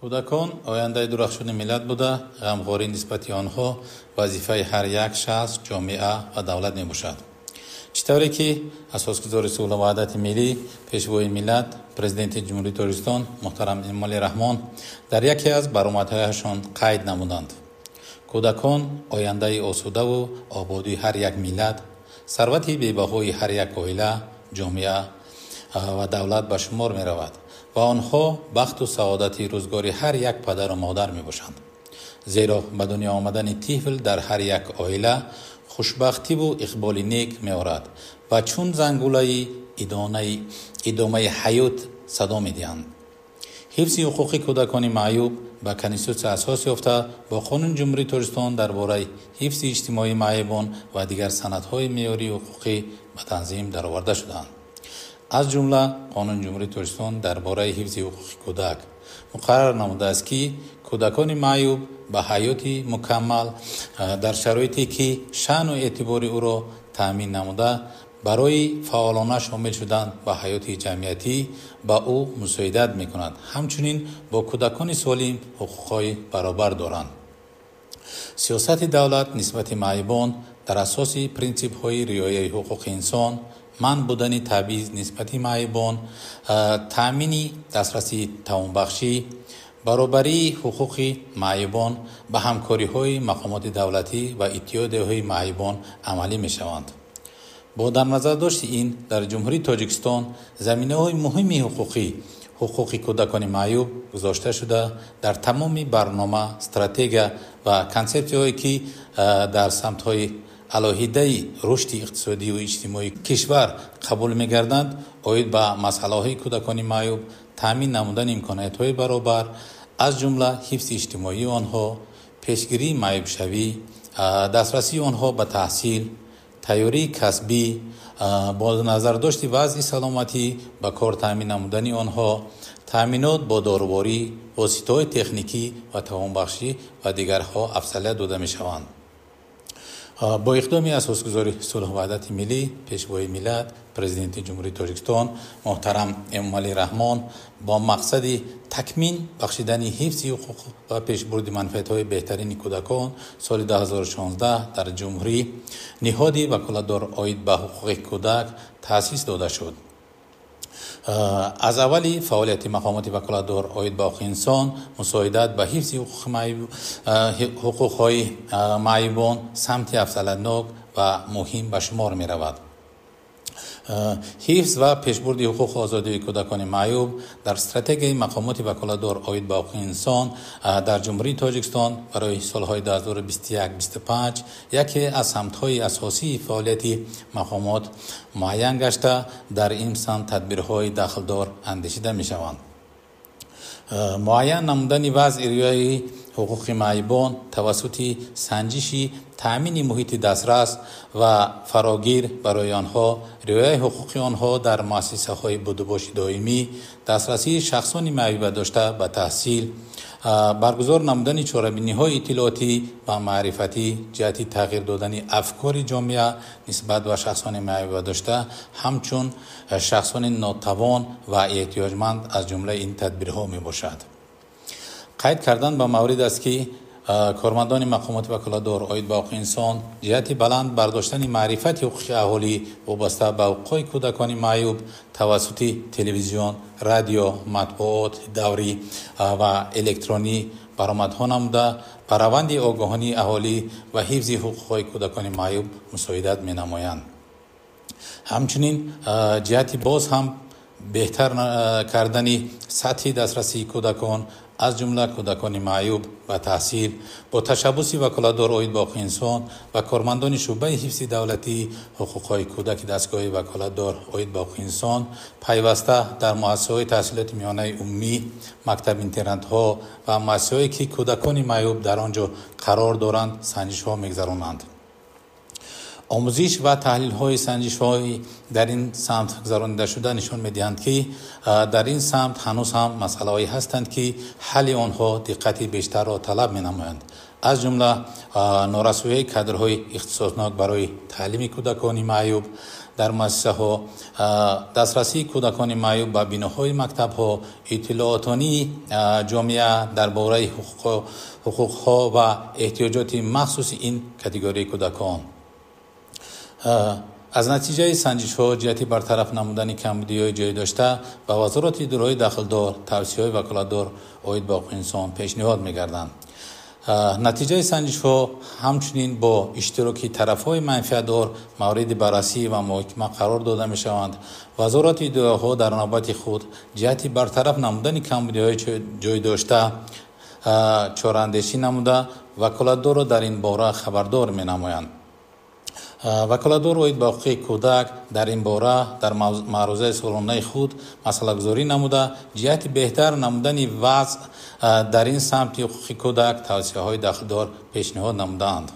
Кӯдакон ояндаи дурахшони миллат буда, ғамхорӣ нисбати онҳо вазифаи ҳар як шахс, ҷомеа ва давлат мебошад. Чӣ тавре ки асосгузори сулҳу ваҳдати миллӣ, пешвои миллат, Президенти Ҷумҳурии Тоҷикистон муҳтарам Эмомалӣ Раҳмон дар яке аз баромадҳояшон қайд намуданд: кӯдакон ояндаи осудаву ободии ҳар як миллат, сарвати бебаҳои ҳар як оила, ҷомеа ва давлат ба шумор меравад ва онҳо бахту саодати рӯзгори ҳар як падару модар мебошанд. Зеро ба дунё омадани тифл дар ҳар як оила хушбахтиву иқболи нек меорад ва чун зангулаи идомаи ҳаёт садо медиҳанд. Ҳифзи ҳуқуқи кӯдакони маъюб ба Конститутсия асос ёфта, бо Қонуни Ҷумҳурии Тоҷикистон дар бораи ҳифзи иҷтимоии маъюбон ва дигар санадҳои меъёрии ҳуқуқӣ ба танзим дароварда шудаанд. Аз ҷумла Қонуни Ҷумҳурии Тоҷикистон дар бораи ҳифзи ҳуқуқи кӯдак муқаррар намудааст, ки кӯдакони маъюб ба ҳаёти мукаммал дар шароите, ки шаъну эътибори ӯро таъмин намуда, барои фаъолона шомил шудан ба ҳаёти ҷамъиятӣ ба ӯ мусоидат мекунад. Ҳамчунин бо кӯдакони солим ҳуқуқҳои баробар доранд. Сиёсати давлат нисбати маъюбон дар асоси принсипҳои риояи ҳуқуқи инсон, манъ будани табъиз нисбати маъюбон, таъмини дастрасии тавонбахшӣ, баробарии ҳуқуқи маъюбон ба ҳамкориҳои мақомоти давлатӣ ва иттиҳодияҳои маъюбон амалӣ мешаванд. Бо дарназардошти ин дар Ҷумҳурии Тоҷикистон заминаҳои муҳими ҳуқуқӣ ҳуқуқи кӯдакони маъюб гузошта шуда, дар тамоми барнома, стратегия ва консепсияҳое, ки дар самтҳои алоҳидаи рушди иқтисодию иҷтимоии кишвар қабул мегарданд, оид ба масъалаҳои кӯдакони маъюб, таъмин намудани имкониятҳои баробар, аз ҷумла ҳифзи иҷтимоии онҳо, пешгирии маъюбшавӣ, дастрасии онҳо ба таҳсил, тайёрии касбӣ, бо назардошти вазъи саломатӣ ба кор таъмин намудани онҳо, таъминот бо доруворӣ, воситаҳои техникӣ ва тавонбахшӣ ва дигарҳо афзалият дода мешаванд. Бо иқдоми асосгузори сулҳу ваҳдати миллӣ, пешвои миллат, Президенти Ҷумҳурии Тоҷикистон муҳтарам Эмомалӣ Раҳмон бо мақсади такмин бахшидани ҳифзи ҳуқуқ ва пешбурди манфиатҳои беҳтарини кӯдакон соли 2016 дар ҷумҳурӣ ниҳоди ваколатдор оид ба ҳуқуқи кӯдак таъсис дода шуд. Аз аввали фаъолияти мақомоти ваколатдор оид ба ҳуқуқи инсон мусоидат ба ҳифзи ҳуқуқҳои маъюбон самти афзалиятнок ва муҳим ба шумор меравад. Ҳифз ва пешбурди ҳуқуқу озодии кӯдакони маъюб дар стратегияи мақомоти ваколатдор оид ба ҳуқуқи инсон дар Ҷумҳурии Тоҷикистон барои солҳои 2021-25 яке аз самтҳои асосии фаъолияти мақомот муайян гашта, дар ин самт тадбирҳои дахлдор андешида мешаванд. Муайян намудани вазъи риояи ҳуқуқи маъюбон тавассути санҷиши таъмини муҳити дастрас ва фарогир барои онҳо, риояи ҳуқуқи онҳо дар муассисаҳои будубоши доимӣ, дастрасии шахсони маъюбиятдошта ба таҳсил, баргузор намудани чорабиниҳои иттилоотӣ ва маърифатӣ ҷиҳати тағйир додани афкори ҷомеа нисбат ба шахсони маъюбиятдошта ҳамчун шахсони нотавон ва эҳтиёҷманд аз ҷумлаи ин тадбирҳо мебошад. Қайд кардан ба маврид аст, ки кормандони мақомоти ваколатдор оид ба ҳуқуқи инсон ҷиҳати баланд бардоштани маърифати ҳуқуқи аҳолӣ вобаста ба ҳуқуқҳои кӯдакони маъюб тавассути телевизион, радио, матбуот даврӣ ва электронӣ баромадҳо намуда, ба раванди огоҳонии аҳолӣ ва ҳифзи ҳуқуқҳои кӯдакони маъюб мусоидат менамоянд. Ҳамчунин ҷиҳати боз ҳам беҳтар кардани сатҳи дастрасии кӯдакон, аз ҷумла кӯдакони маъюб ба таҳсил, бо ташаббуси ваколатдор оид ба ҳуқуқи инсон ва кормандони шӯъбаи ҳифзи давлатии ҳуқуқҳои кӯдаки дастгоҳи ваколатдор оид ба ҳуқуқи инсон пайваста дар муассисаҳои таҳсилоти миёнаи умумӣ, мактаб-интернатҳо ва муассисаҳое, ки кӯдакони маъюб дар он ҷо қарор доранд, санҷишҳо мегузаронанд. Омӯзиш ва таҳлилҳои санҷишҳои дар ин самт гузаронидашуда нишон медиҳанд, ки дар ин самт ҳанӯз ҳам масъалаҳое ҳастанд, ки ҳалли онҳо диққати бештарро талаб менамоянд. Аз ҷумла норасоии кадрҳои ихтисоснок барои таълими кӯдакони маъюб дар муассисаҳо, дастрасии кӯдакони маъюб ба биноҳои мактабҳо, иттилоотонии ҷомеа дар бораи ҳуқуқҳо ва эҳтиёҷоти махсуси ин категорияи кӯдакон. Аз натиҷаи санҷишҳо ҷиҳати бартараф намудани камбудиҳои ҷой дошта ба вазорати идораҳои дахлдор тавсияҳои ваколатдор оид ба ҳуқуқи инсон пешниҳод мегарданд. Натиҷаи санҷишҳо ҳамчунин бо иштироки тарафҳои манфиатдор мавриди баррасӣ ва муҳокима қарор дода мешаванд. Вазорати идораҳо дар навбати худ ҷиҳати бартараф намудани камбудиҳои ҷой дошта чораандешӣ намуда, ваколатдорро дар ин бора хабардор менамоянд. Ваколатдор оид ба ҳуқуқи кӯдак дар ин бора дар маърузаи солонаи худ масъалагузорӣ намуда, ҷиҳати беҳтар намудани вазъ дар ин самти ҳуқуқи кӯдак тавсияҳои дахлдор пешниҳод намудаанд.